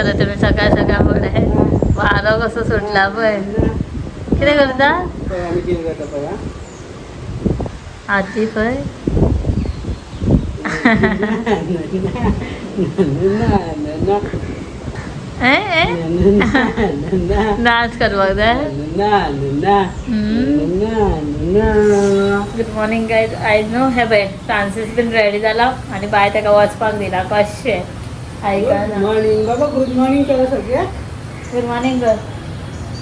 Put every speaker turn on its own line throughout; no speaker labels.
करता रे तुम्ही सकाळ सकाळ फुडें? वारो कसो सुटला पळय. कितें करता?
पळय आमी कितें करता पळय
हाती पळय.
ना
ए ए डान्स करपाक जाय.
ना ना ना.
Good morning guys. आयज न्हू हे पळय फ्रांसीस बीन रेडी जाला आनी बाय ताका वचपाक दिला कशें
गुड
आयकना.
मॉर्निंग बाबा, गुड मॉर्निंग करा सगळ्याक.
गुड मॉर्निंग कर.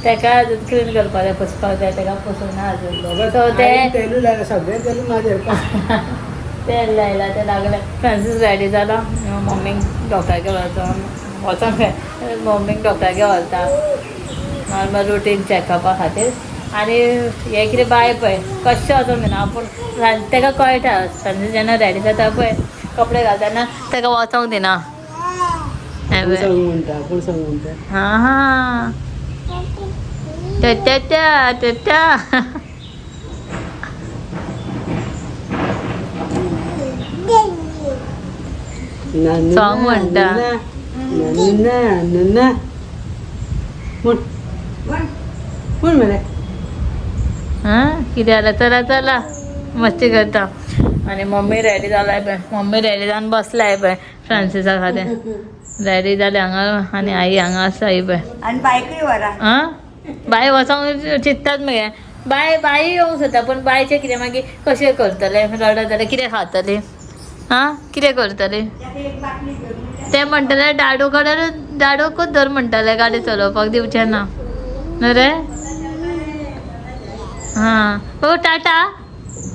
ताका अजून क्लीन करपाक जाय, पुसपाक जाय, ताका पुसूंक ना अजून.
बाबा
सो ते
आईन तेलू लायला, सगळें तेलू म्हाजेर.
तेल लायला तें लागलें. फ्रांसीस रेडी जाला, मम्मीक डॉक्टरागे वचोन वचोन मम्मीक डॉक्टरागे व्हरता नॉर्मल रुटीन चॅकअपा खातीर. आनी हें कितें बाय पळय कशें वचोंक दिना पूण ताका कळटा. फ्रांसीस जेन्ना रेडी जाता पळय कपडे घालतना ताका वचोंक दिना. हें
कोण
पळय.
सांग म्हणटा, कोण सांग म्हणटा.
हां हां त्या त्या त्या त्या.
ना
Song म्हणटा.
ना ना ना ना म्हण म्हण मरे.
हां कितें जालें? चला चला मस्ती करता. आनी मम्मी रेडी जालाय पळय, मम्मी रेडी जावन बसलाय पळय फ्रांसिसा खातीर. रेडी जाले हांगा आनी आई हांगा आसा ही पळय.
आनी बायकूय व्हरा.
आं बाय वचोंक चिंत्तात मगे. बाय बाई येवंक सोदता पूण बायचें कितें मागीर कशें करतलें? रडत जाल्यार कितें खातलें? आं कितें करतलें? ते म्हणटले डाडू कडेन, डाडूकूच धर म्हणटले, गाडी चलोवपाक दिवचें ना न्हू रे. हां ओ टाटा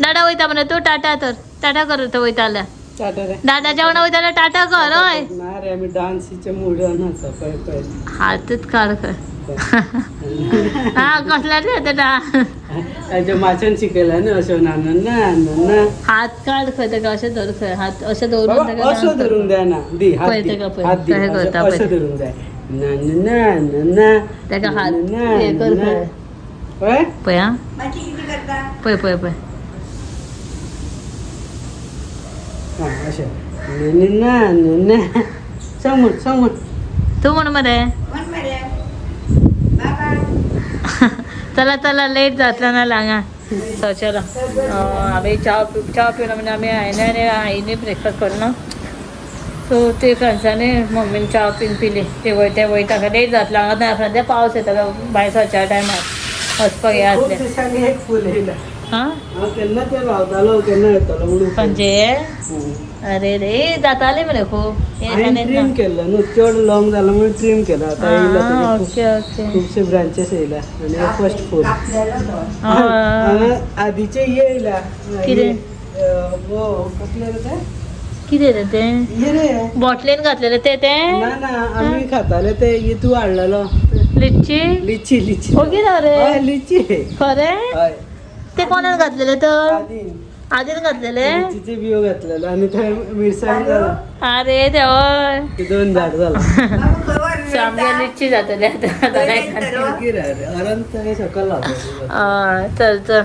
डाडा वयता मरे तूं, टाटा तर टाटा कर थंय वयता जाल्यार.
टाटा रे.
डाडाच्या वांगडा वयता जाल्यार टाटा कर. हय
ना रे, आमी डान्सीच्या मुडान आसा पळय पळय.
हातूच काड खंय. हां कसल्या रे ते डान्स.
ताच्या माचेन शिकयला न्हू अशें ना ना ना ना.
हात काड खंय ताका, अशें धर खंय हात अशें दवरून
बाबा
ताका
असो
डान्स
धरूंक
करपाक.
जायना दी हात
पळय
दी
ताका पळय,
हात दी
कशें
अशें
करता
अशें
पळय.
धरूंक जाय. ना ना ना ना
ताका हात
ना
हे कर
ना.
खंय.
पळय
पळय आं
मातशी कितें करता?
पळय पळय पळय.
हां अशें ना ना ना ना. सांग म्हण, सांग म्हण.
तूं म्हण मरे.
म्हण मरे बाबा.
चला चला लेट जातलो ना हांगा. सो चलो आमी च्या च्या पिलो म्हणजे आमी आईने आनी आईने ब्रेकफास्ट करून सो ते फ्रेंड्सांनी मम्मीन च्या बीन पिली. ते वयता वयता लेट जातलो हांगा ना फ्रेंड्स, पावस येतालो भायर सरच्या टायमार वचपाक हें
खूब
आसलें.
दिसांनी एक फूल येयला.
हां
हांव केन्ना ते रावतालो केन्ना येतलो म्हणून.
खंयचे? अरे रे जाताले मरे खूब हे
हांवें
दिसांनी
ट्रीम केल्लो न्हू, चड लॉंग जाला म्हणून ट्रीम केला. आतां येयला
आं
तेजे
ओके ओके.
खुबशे ब्रांचीस येयला आनी फर्स्ट फूल
कापलेलो तो.
हय
आदीचे येयला.
कितें?
कसले रे ते?
कितें रे तें?
ये रे
बॉटलेन घातलेलें तें तें
ना ना, आमी खाताले ते ये तूं हाडलेलो.
लिची
लिची लिची.
ओगी राव रे.
हय लिची.
खरें?
हय.
ते कोणान घातलेले तर?
आदीन
आदीन घातलेले.
लिचीचे बियो घातलेलो आनी ते मिरसांग जाला.
अरे देवा.
ते दोन झाड जाला.
बाबा खंय व्हरून
सामके
वयता?
लिची जातले आतां.
खंय व्हरतलो?
अरंत सकयल लावता.
हय चल चल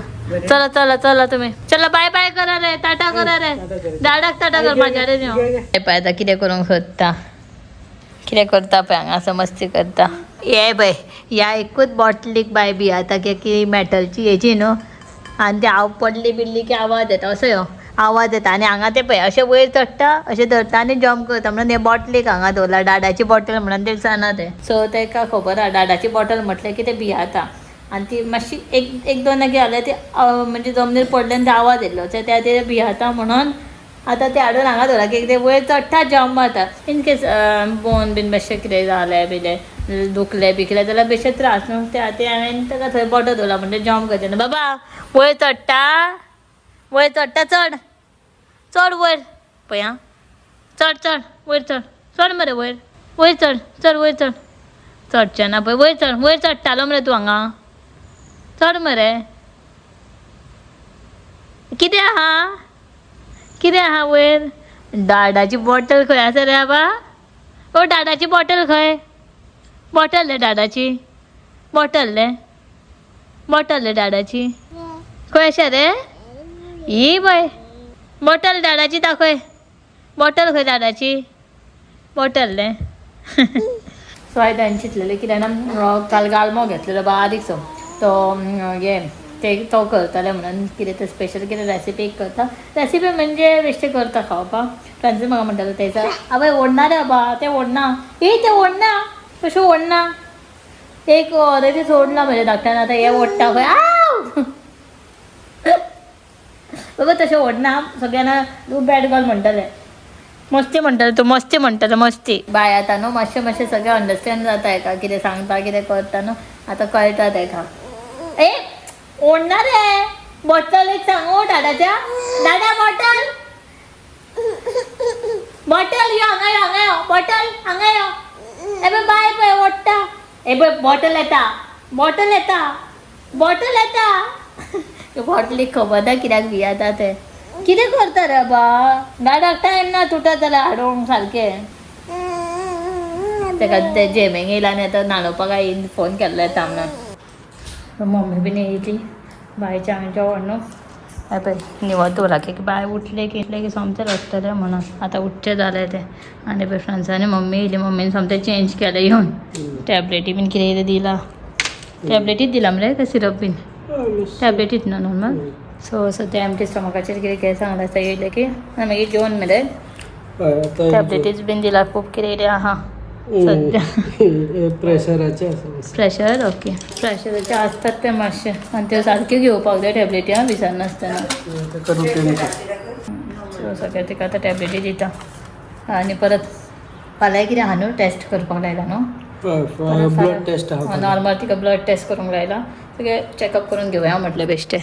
चला चला चला तुम्ही चला बाय बाय करा रे, टाटा करा रे, डाडाक टाटा कर माझ्या रे. न्हू पळय आतां कितें करूंक सोदता, कितें करता पळय हांगा असो मस्ती करता. हे पळय ह्या एकूच बॉटलीक बाय बी आतां की मेटलची हेजी न्हू, आनी ते हांव पडली बिडली की आवाज येता असो यो आवाज येता. आनी हांगा ते पळय अशें वयर चडटा अशें धरता आनी जम्प करता म्हणून हे बॉटलीक हांगा दवरला डाडाची बॉटल म्हणून ते जाणा ते. सो ताका खबर आहा डाडाची बॉटल म्हटलें की ते भियाता. आनी ती मातशी एक एक दोन कितें जालें ती म्हणजे जमनीर पडलें आनी ते आवाज येयलो त्या ते भियाता म्हणून आतां ते हाडून हांगा दवरला की ते वयर चडटा जम्प मारता. इन केस बोन बीन मातशें कितें जालें बिलें दुखलें बिकलें जाल्यार बेश्टे त्रास न्हू. त्या खातीर हांवें ताका थंय बॉटल दवरला म्हणजे जम्प करचें न्हू. बाबा वयर चडटा, वयर चडटा, चड चड वयर पळय आं, चड चड वयर चड, चड मरे वयर वयर चड, चड वयर चड, चडचें ना पळय वयर चड, वयर चडटालो मरे तूं हांगा, चड मरे. कितें आहा कितें आहा वयर? डाडाची बॉटल खंय आसा रे बाबा? ओ डाडाची बॉटल खंय? बॉटल रे डाडाची बॉटल रे, बॉटल रे डाडाची खंय आसा रे? ही पळय बॉटल डाडाची दाखय, बॉटल खंय डाडाची बॉटल रे? सो हांवें तांणी चिंतलेलें कित्याक ना काल गालमो घेतलेलो बारीकसो तो हे ते तो करतले म्हणून कितें ते स्पेशल कितें रेसिपी करता. रेसिपी म्हणजे बेश्टें करता खावपाक. फ्रांसीस म्हाका म्हणटालो तेचा आवय ओडना रे बाबा तें ओडना ए तें ओडना कशें ओडना एक ऑलरेडी सोडला म्हज्या धाकट्यान आतां हें ओडटा खंय आव बाबा तशें ओडना सगळ्यांना तूं बॅड गर्ल म्हणटलें मस्ती म्हणटलें तूं मस्ती म्हणटलें मस्ती. बाय आतां न्हू मातशें मातशें सगळें अंडरस्टँड जाता हेका कितें सांगता कितें करता न्हू आतां कळटा तेका. ए ओडना रे बॉटल एक सांगू दादाच्या दादा बॉटल बॉटल यो हांगा यो हांगा यो बॉटल हांगा यो ए पळय बाय पळय ओडटा ए पळय बॉटल येता बॉटल येता बॉटल येता. बॉटलीक खबर ना कित्याक भियेता ते कितें करता रे बा दादाक टायम ना तुटा जाल्यार हाडूंक सारकें. तेका ते जेमेंग येयला आनी आतां न्हाणोवपाक आईन फोन केल्लो येता म्हणून. मम्मी बीन येयली बायच्या हांवें जेवण न्हू हय पळय निवळ दवरला की बाय उठलें की उठलें की सोमतें रडटलें म्हणून आतां उठचें जालें तें. आनी पळय फ्रांसानी मम्मी येयली मम्मीन सोमतें चेंज केलें येवन टॅबलेटी बीन कितें कितें दिलां. टॅबलेटीच दिला मरे काय सिरप बीन टॅबलेटीच न्हू नॉर्मल. सो सद्या एमटी स्टमकाचेर कितें कितें सांगलां आसता येयलें की आनी मागीर जेवन मरे टॅबलेटीच बीन दिला खूब कितें कितें आहा सद्या.
प्रेशराचे आसा
प्रेशर ओके प्रेशराचे आसतात ते मातशे आनी त्यो सारक्यो घेवपाक जाय टॅबलेटी आं विसरनासतना. सो सगळें तिका आतां टॅबलेटी दिता आनी परत फाल्यां कितें आहा न्हू टेस्ट करपाक लायला न्हू
ब्लड टेस्ट आहा
नॉर्मल तिका ब्लड टेस्ट करूंक लायला सगळें चॅकअप करून घेवया म्हटलें बेश्टें.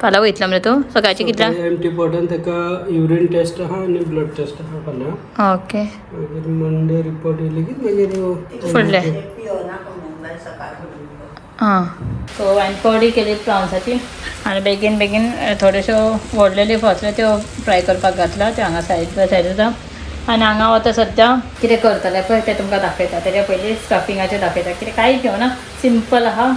फाल्यां वयतलो मरे तूं सकाळचें कितल्या?
एमटी पोटान ताका युरीन टेस्ट आहा आनी ब्लड टेस्ट आहा फाल्यां.
ओके
मागीर मंडे रिपोर्ट येयली की मागीर
फुडलें आं. सो हांवें कडी केली प्रावन्साची आनी बेगीन बेगीन थोड्योश्यो व्हडलेल्यो फसल्यो त्यो फ्राय करपाक घातला त्यो हांगा सायड बाय सायड जाता. आनी हांगा आतां सद्या कितें करतलें पळय तें तुमकां दाखयता. तेज्या पयलीं स्टफिंगाचें दाखयता. कितें कांय घेवना सिंपल आहा.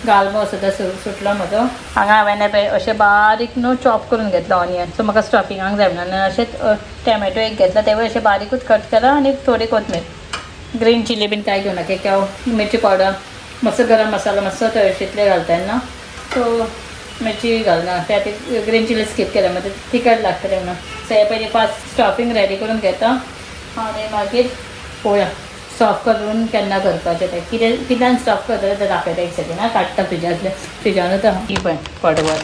गालमो सुद्दां सुटलो म्हजो. हांगा हांवें पळय अशें बारीक न्हू चॉप करून घेतलो ऑनियन. सो म्हाका स्टफिंगाक जाय म्हणून अशेंच टॅमॅटो एक घेतला तेवूय अशें बारीकूच कट केला आनी थोडी कोथमीर ग्रीन चिली बीन कांय घेवना कित्याक मिरची पावडर मस्त गरम मसालो मातसो तळशींतले घालता तेन्ना सो मिरची घालना त्या खातीर ग्रीन चिली स्कीप केल्या मागीर तिखट लागतलें म्हणून. सो हे पयलीं फास्ट स्टफींग रेडी करून घेता आनी मागीर पळोवया स्टफ करून केन्ना करपाचें तें कितें कित्यान स्टफ करतलें तें दाखयता एक सेकेंड आं. काडटा फ्रिजांतलें फ्रिजानूच आहा ही पळय पडवळ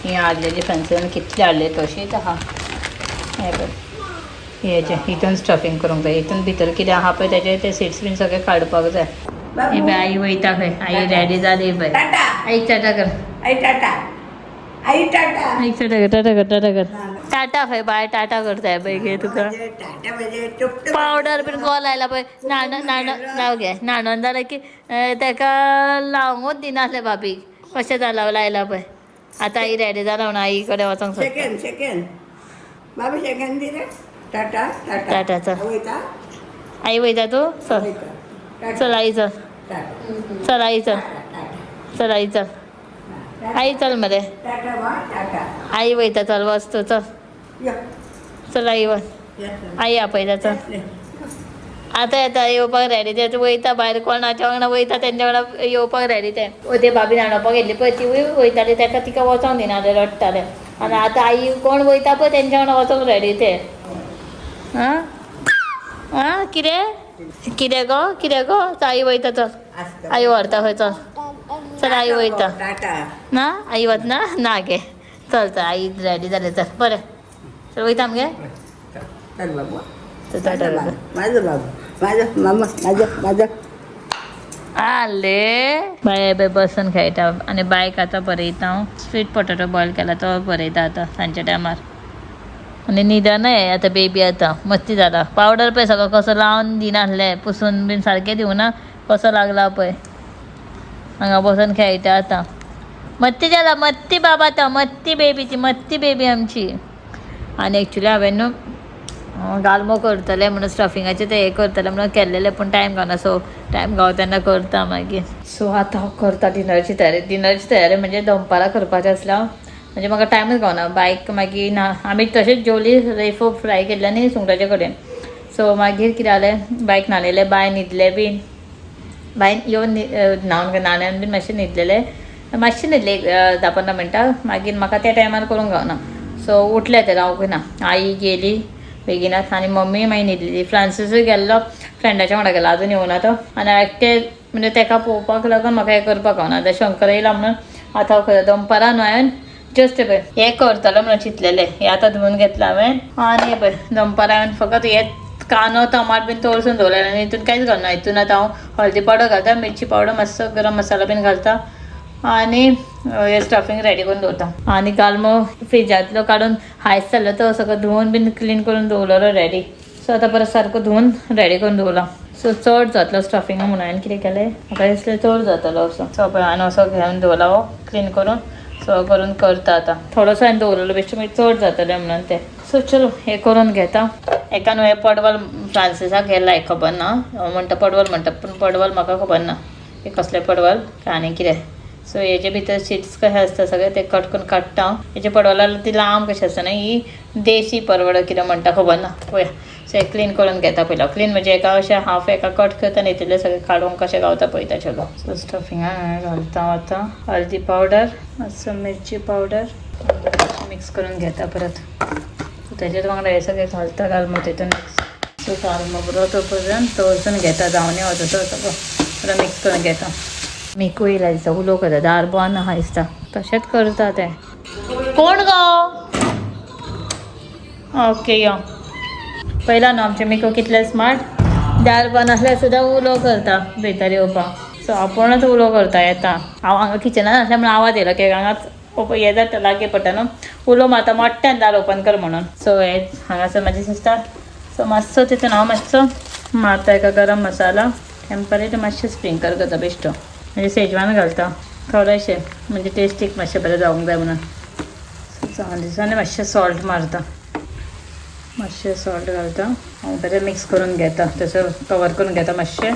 ही हाडलेली फ्रेंड्सान कितली हाडली तशीच आहा. हें पळय हेजें हितून स्टफींग करूंक जाय. हितून भितर कितें आहा पळय तेजे ते सिड्स बीन सगळे काडपाक जाय. हे पळय आई वयता खंय आई रेडी जाली पळय. आईक टाटा कर
आई टाटा आई टाटा
आईक टाटा कर टाटा कर टाटा कर टाटा खंय बाय टाटा करताय पळय घे तुका पावडर बीन गोल आयला पळय न्हाण न्हाण लाव घे न्हाणोन जालें की तेका लावंकूच दिनासलें भाभीक कशें जालां लायला पळय. आतां आई रेडी जाला म्हणून आई कडेन वचोंक सोदता.
सेकंड सेकंड बाबू सेकंड दी रे टाटा टाटा
टाटा चल
वयता
आई वयता तूं चल चल आई चल चल आई चल चल आई चल आई चल मरे आई वयता चल वच तूं चल चल आई वच आई आपयता चल. आतां येता येवपाक रेडी ते वयता भायर कोणाच्या वांगडा वयता तेंच्या वांगडा येवपाक रेडी ते. ते भाभी न्हाणोवपाक येयल्ली पळय तिवूय वयताली तेका तिका वचोंक दिनासलें रडटालें. आनी आतां आई कोण वयता पळय तेंच्या वांगडा वचोंक रेडी ते. आं आं कितें कितें गो कितें गो आई वयता चल आई व्हरता खंय चल चल आई वयता ना आई वतना ना गे चल चल आई रेडी जालें चल बरें चल वयता मगे.
चल बाबू
टाटा
माझं बाबू माझं मामा माझं माझं
आले बाय बाय बसून खेळटा. आनी बायक आतां बरयता हांव स्वीट पोटेटो बॉयल केला तो बरयता आतां सांजच्या टायमार. आनी न्हिदनय आतां बेबी आतां मस्ती जाला. पावडर पळय सगळो कसो लावन दिनासलें पुसून बीन सारकें दिवना कसो लागला पळय. हांगा बसून खेळटा आतां मत्ती जाला मत्ती बाबा आतां मत्ती बेबीची मत्ती बेबी आमची. आनी एक्चुली हांवें न्हू गालमो करतलें म्हणून स्टफिंगाचें तें हें करतलें म्हणून केल्लेलें पूण टायम गावना. सो टायम गावता तेन्ना करता मागीर. सो आतां हांव करता डिनरची तयारी. डिनरची तयारी म्हणजे दनपारां करपाचें आसल्या म्हणजे म्हाका टायमूच गावना. बायक मागीर ना आमी तशेंच जेवली रेफो फ्राय केल्ले आनी सुंगटाचे कडेन. सो मागीर कितें जालें, बायक न्हाणयलें, बाय न्हिदलें बीन, बायन येवन न्हावन न्हाण्यान बीन मातशें न्हिदलेलें, मातशें न्हिदलें एक 10-15 मिनटां. मागीर म्हाका त्या टायमार करूंक गावना, सो उठलें तें रावूंक ना. आई गेली बेगिनात आनी मम्मी मागीर न्हिदलेली. फ्रांसीसूय गेल्लो फ्रेंडाच्या वांगडा गेलो, आजून येवना तो. आनी एकटें म्हणजे तेका पळोवपाक लागून म्हाका हें करपाक गावना. आतां शंकर येयला म्हणून आतां हांव करता. दनपारां न्हू हांवें जस्ट पळय हें करतलो म्हणून चिंतलेलें, हें आतां धुवन घेतलां हांवें. आनी हें पळय दनपारां हांवें फकत हें कांदो टमाट बीन तळसून दवरलें आनी हितून कांयच घालना. हितून आतां हांव हळदी पावडर घालता, मिरची पावडर, मातसो गरम मसालो बीन घालता आनी हे स्टफींग रेडी करून दवरता. आनी गालमो फ्रिजांतलो काडून हायस जाल्लो तो सगळो धुवन बीन क्लीन करून दवरलेलो रेडी. सो आतां परत सारको धुवन रेडी करून दवरला. सो चड जातलो स्टफिंग म्हणून हांवें कितें केलें, म्हाका दिसलें चड जातलो असो. सो पळय हांवें असो घेवन दवरला हो क्लीन करून, सो करून करता आतां. थोडोसो हांवें दवरलेलो बेश्टो, मागीर चड जातलें म्हणून तें. सो चलो हें करून घेता. एका न्हू हें पडवल फ्रांसिसाक हें लायक खबर ना, हांव म्हणटा पडवल म्हणटा, पूण पडवल म्हाका खबर ना हें कसलें पडवल काय आनी कितें. सो हेजे भितर सीड्स कशें आसता सगळें ते कट करून काडटा हांव. हेजे पडवला ती लांब कशें आसता न्हू, ही देशी परवड कितें म्हणटा खबर ना, पळोवया. सो हें क्लीन करून घेता पयलो. क्लीन म्हणजे एका अशें हाफ एका कट करता आनी हितूंतलें सगळें काडूंक कशें गावता पळयता. चलो सो स्टफिंग हांवें घालता आतां हळदी पावडर, मातसो मिरची पावडर मिक्स करून घेता परत. तेजेच वांगडा हें सगळें घालता, गालमो तितून मिक्स. सो गालमो बरो तो पर्यंत तळसून घेता, जावनी वता तो सगळो बरो मिक्स करून घेता. मिकू येयला दिसता, उलो करता, दार बंद आहा दिसता, तशेंच करता तें. कोण गो? ओके यो पयला न्हू आमचें मिकू कितलें स्मार्ट, दार बंद आसल्यार सुद्दां उलो करता भितर येवपाक. सो आपूणच उलो करता येता. हांव हांगा किचनान आसल्या म्हणून आवाज येयलो, कित्याक हांगाच हें जाता लागीं पडटा न्हू, उलो मारता मोठ्यान दार ओपन कर म्हणून. सो हे हांगासर म्हाजी सिस्टर. सो मातसो तितून हांव मातसो मारता एका गरम मसाला, टेम्परेचर मातशें स्प्रिंकल करता बेश्टो, म्हणजे सेजवान घालता थोडेशें, म्हणजे टेस्टीक मातशें बरें जावंक जाय म्हणून. सो दिसांनी मातशें सॉल्ट मारता, मातशें सॉल्ट घालता हांव, बरें मिक्स करून घेता, तसो कवर करून घेता मातशें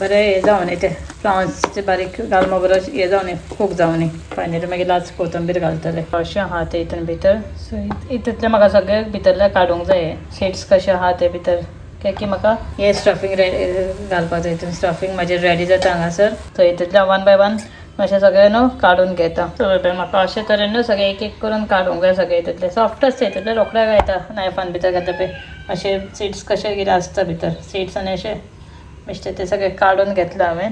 बरें हें जावं न्ही तें फ्लावर्सचे बारीक गालमो बरो हें जावं न्ही, कूक जावं न्ही. फायनली मागीर लास्ट कोथंबीर घालतलें अशें आहा तें हितून भितर. सो हितूंतलें म्हाका सगळें भितरलें काडूंक जाय, सीड्स कशें आहा तें भितर, कित्याक की म्हाका हें स्टफींग रेडी घालपाक जाय. हितून स्टफींग म्हाजें रेडी जाता हांगासर. सो हितूंतल्यान वन बाय वन मातशें सगळें न्हू काडून घेता. सो म्हाका अशे तरेन न्हू सगळें एक एक करून काडूंक जाय सगळें. हितूंतलें सॉफ्ट आसता, हितूंतलें रोखडें गायता नायफान भितर घातल्या पळय अशे सीड्स कशे कितें आसता भितर, सीड्स आनी अशें बेश्टें तें सगळें काडून घेतलां हांवें.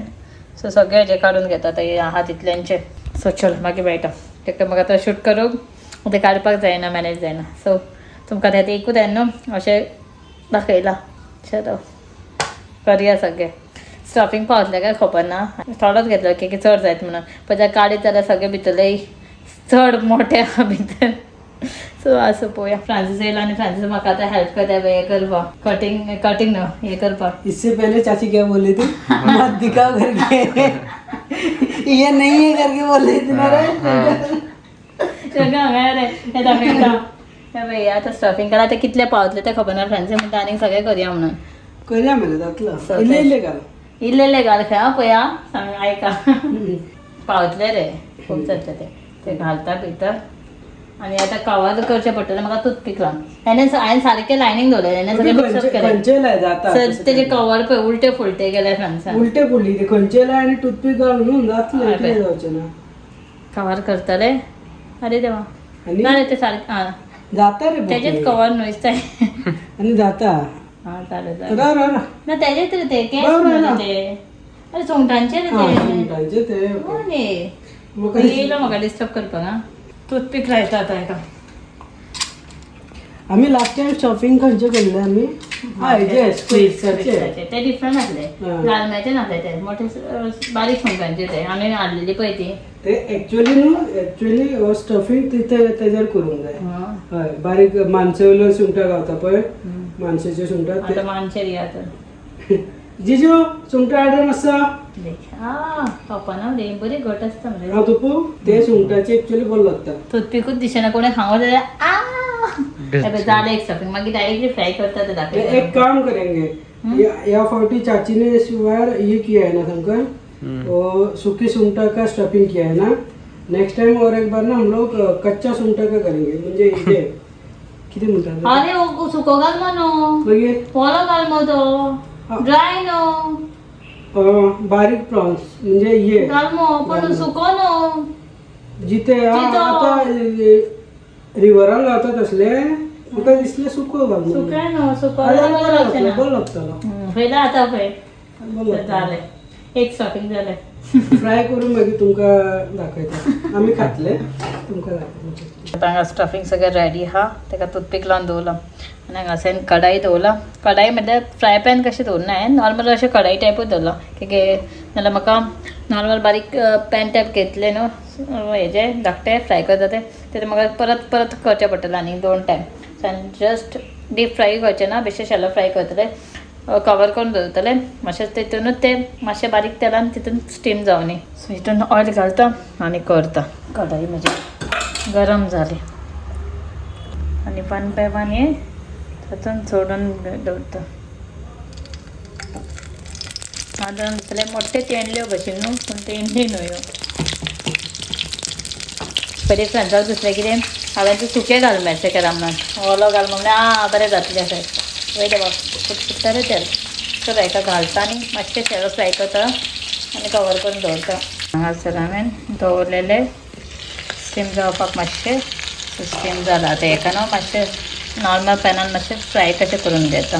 सो सगळें हेजें काडून घेता आतां हें आहा तितल्यांचें. सो चल मागीर मेळटा, ताका म्हाका आतां शूट करूंक तें काडपाक जायना, मॅनेज जायना. सो तुमकां तें एकूच हांवें न्हू अशें दाखयलां. चलो करया सगळें. स्टफींग पावतलें काय खबर ना, थोडोच घेतलो की चड जायत म्हणून, पण ते काडीत जाल्यार सगळें भितरलें चड मोठें आहा भितर. सो आसूं पळोवया. फ्रांसीस येयलो आनी फ्रांसीस म्हाका आतां हेल्प करता हें करपाक, कटींग कटींग न्हू हें करपाक.
इससे पहले चाची क्या बोल रही थी, मत दिखाओ करके, ये नहीं है करके बोल रही थी ना रे.
सगळें हांगा रे हें दाखयता हें पळय आतां स्टफींग केलां तें कितलें पावतलें तें खबर ना. फ्रांसीस म्हणटा आनीक सगळें करया म्हणून.
करया मरे जातलो, इल्ले इल्ले घाल,
इल्ले घाल खंय आं पळया सांग आयका पावतलें रे, खूब जातलें तें. तें घालता भितर आनी आतां कवर करचें पडटलें म्हाका टूथपीक लावन. हेणे हांवें सारकें लायनींग दवरलें, हेणे सगळें मिक्सअप केलें.
खंयचे लाय जाता
सर तेजें कवर पळय उलटे फुलटे गेले फ्रांसान.
उलटे पडली ते खंयचे लाय आनी टूथपीक घाल न्हू जातलें, कितें जावचें ना.
कवर करतले अरे देवा
आनी
ना रे ते सारकें आं
जाता रे
तेजेच कवर न्हू दिसता.
आनी जाता
आं चालेल चालेल
राव राव राव.
ना तेजेच रे ते केस
बरोबर
न्हू
ना.
ते अरे सुंगटांचे रे
आं,
ते
सुंगटांचे ते
हो न्ही
म्हाका
येयलो म्हाका डिस्टर्ब करपाक. आं टूथपीक लायता आतां हेका.
आमी लास्ट टायम शॉपिंग खंयचे केल्ले आमी, हेजे स्क्विड्साचे
ते डिफरंट आसले,
आं.
गालम्याचे नासले ते, मोठे बारीक सुंगटांचे ते आमी हाडलेली पळय ती.
ते एक्चुअली न्हू, एक्चुअली हो स्टफिंग तिथे तेजेर करूंक जाय. हय बारीक मानसे वयल्यो सुंगटां गावता पळय, मानशेच्यो सुंगटां
आतां मानशेर या तर.
जिजू सुंगटां हाड रे मातसो.
देख आ तोपना रे बरी घट आसता मरे.
हांव तुपू ते सुंगटाचे एक्चुअली बरो लागता.
टूथपिकूच दिसना कोणें खावंक जाल्यार आ जालें एक स्टफिंग, मागीर डायरेक्टली फ्राय करता ते दाखयता.
एक काम करेंगे, या फावटी चाची ने इस बार ये किया है ना शंकर, वो सूखी सुंगटा का स्टफिंग किया है ना, नेक्स्ट टाइम और एक बार ना हम लोग कच्चा सुंगटा का करेंगे, म्हणजे ये कितें म्हणटा?
अरे, हो सुको गालमो न्हू.
मागीर?
ओलो गालमो तो. ड्राय न्हू.
बारीक प्रॉन्स म्हणजे ये
गालमो, पण सुको न्हू.
जिथे
जितो.
आता रिव्हरान गावता तसले. म्हाका दिसले सुको घाल.
सुके न्हू, सुको.
अरे,
बरं
बरं
लागचें
लागतलो.
ना.
बरं लागतलो.
पयलें आतां पळय.
बरं लागतलो.
जालें, एक स्टफींग जालें.
फ्राय करून मागीर तुमकां दाखयता. आमी खातले, तुमकां दाखयता.
हांगा स्टफींग सगळें रेडी आहा. ताका टूथपीक लावन दवरलां आनी हांगासर कढाई दवरला. कढाई म्हटल्यार फ्राय पॅन कशें दवरना हांवें, नॉर्मल अशें कढाई टायपूच दवरलां, कित्याक नाल्यार म्हाका नॉर्मल बारीक पॅन टायप घेतलें न्हू, हेजे धाकटे फ्राय करता ते, तेजें म्हाका परत परत करचें पडटलें आनी दोन टायम. सो हांवें जस्ट डीप फ्राय करचें ना, बेश्टें शॅलो फ्राय करतलें, कवर करून दवरतलें मातशें. तितूनच तें मातशें बारीक तेलान तितून स्टीम जावनी. सो हितून ऑयल घालता आनी करता. कढाई म्हजी गरम जाली आनी वन बाय वन हे तातूंत सोडून दवरता. आतां दिसलें मोठे तेंडल्यो भशेन न्हू, पूण तेंडली न्हू ह्यो. पयलीं फ्रेंड्साक दिसलें कितें, हांवें तें सुकें घाल मेळचें केलां म्हणून, ओलो घाल म्हणल्यार आं बरें जातलें अशें. वयता बाब, फुटफुट्टा रे तेल. चल, हेका घालता आनी मातशें शॅलो फ्राय करता आनी कवर करून दवरता. हांगासर हांवें दवरलेले स्टीम जावपाक मातशें. स्टीम जाला. आतां हेका न्हू मातशें नॉर्मल पॅनान मातशें फ्राय कशें करून घेता.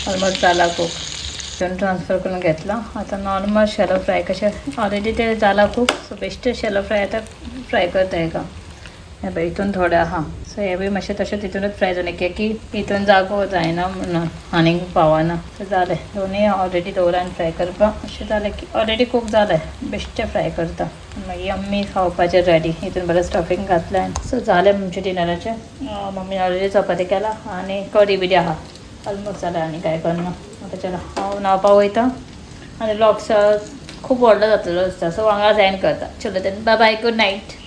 ऑलमोस्ट जाला कूक. तितून ट्रान्सफर करून घेतला. आतां नॉर्मल शॅलो फ्राय कशें, ऑलरेडी ते जाला कूक, सो बेश्टें शॅलो फ्राय आतां फ्राय करता हेका. हे पळय, हितून थोडे आहा. सो हे बी मातशें तशें तितूनच फ्राय जावन, की हितून जागो जायना म्हणून आनीक पावना. सो जालें, दोनूय ऑलरेडी दवरला आनी फ्राय करपाक. अशें जालें की ऑलरेडी कूक जालें, बेश्टें फ्राय करता. मागीर यम्मी खावपाचें रेडी. हितून बरें स्टफींग घातलें. सो जालें आमचें डिनराचें. मम्मी ऑलरेडी चपाती केला आनी कडी बिडी आहा. ऑलमोस्ट जालें, आनी कांय करना आतां. चला, हांव न्हांवपाक वयता आनी व्लॉग खूब व्हडलो जातलो दिसता, सो हांगाच एंड करता. चलो then, bye bye, good night.